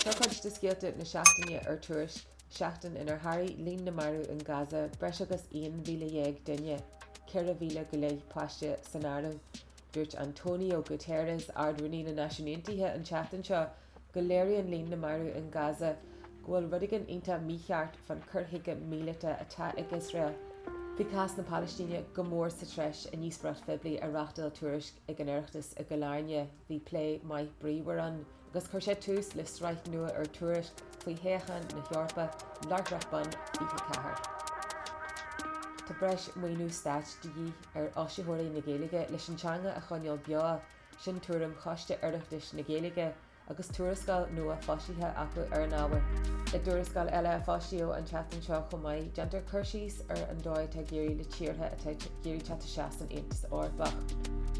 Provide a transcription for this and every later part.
Seo cuid de scéalta na seachtaine ar Tuairisc, seachtain inar sháraigh líon na marbh in Gaza breis agus 11,000 duine, 14,000 go leith páiste san áireamh. Dúirt Antonio Guterres, Ard-Rúnaí na Náisiún Aontaithe an tseachtain seo go léiríonn líon na marbh in Gaza go bhfuil rud éigin iontach mícheart fán chur chuige míleata atá ag Iosrael. Bhí cás na Palaistíne go mór sa treis i ndíospóireacht phoiblí a reáchtáil Tuairisc ag an Oireachtas i gCill Airne. Bhí plé maith bríomhar ann agus chuir sé tús le sraith nua ar Tuairisc faoi thoghcháin na hEorpa, Láithreach Bonn 24. Tá breis maoiniú stáit de dhíth ar fhoilsitheoirí na Gaeilge leis an teanga a choinneáil beo, sin tuairim Choiste Oireachtais na Gaeilge agus tuarascáil nua foilsithe acu ar an ábhar. I dtuarascáil eile a foilsíodh an tseachtain seo chomh maith, déantar cur síos ar an dóigh atá ag éirí le tíortha atá ag iarraidh teacht isteach san Aontas Eorpach.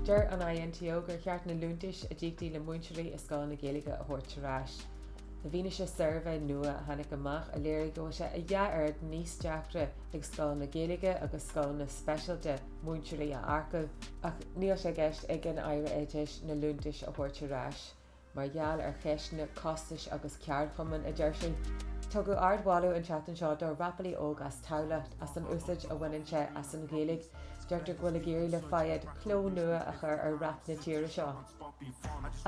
Deir an INTO gur cheart na liúntais a d'íoctaí le múinteoirí i scoileanna Gaeilge a thabhairt ar ais. I bhfianaise suirbhé nua a tháinig amach a léirigh go bhfuil sé a dhá oiread níos deacra ag scoileanna Gaeilge agus scoileanna speisialta múinteoirí a earcú. Ach níl sé i gceist ag an Aire Oideachais na liúntais a thabhairt ar ais mar gheall ar cheisteanna costais agus ceardchumainn, a deir sí. Tugadh ardmholadh an tseachtain seo do rapálaí óg as Tamhlacht as an úsáid a bhaineann sé as an Ghaeilge. Deirtear go bhfuil ag iarraidh le Fayyad cló nua a chur ar rap na tíre seo.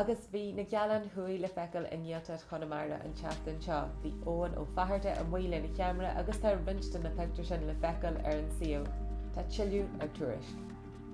Agus bhí na Gealáin Thuaidh le feiceáil i nGaeltacht Chonamara an tseachtain seo. Bhí Eoin Ó Fatharta amuigh lena cheamara agus tá roinnt de na pictiúir sin le feiceáil ar an suíomh. Tá tuilleadh ar Tuairisc.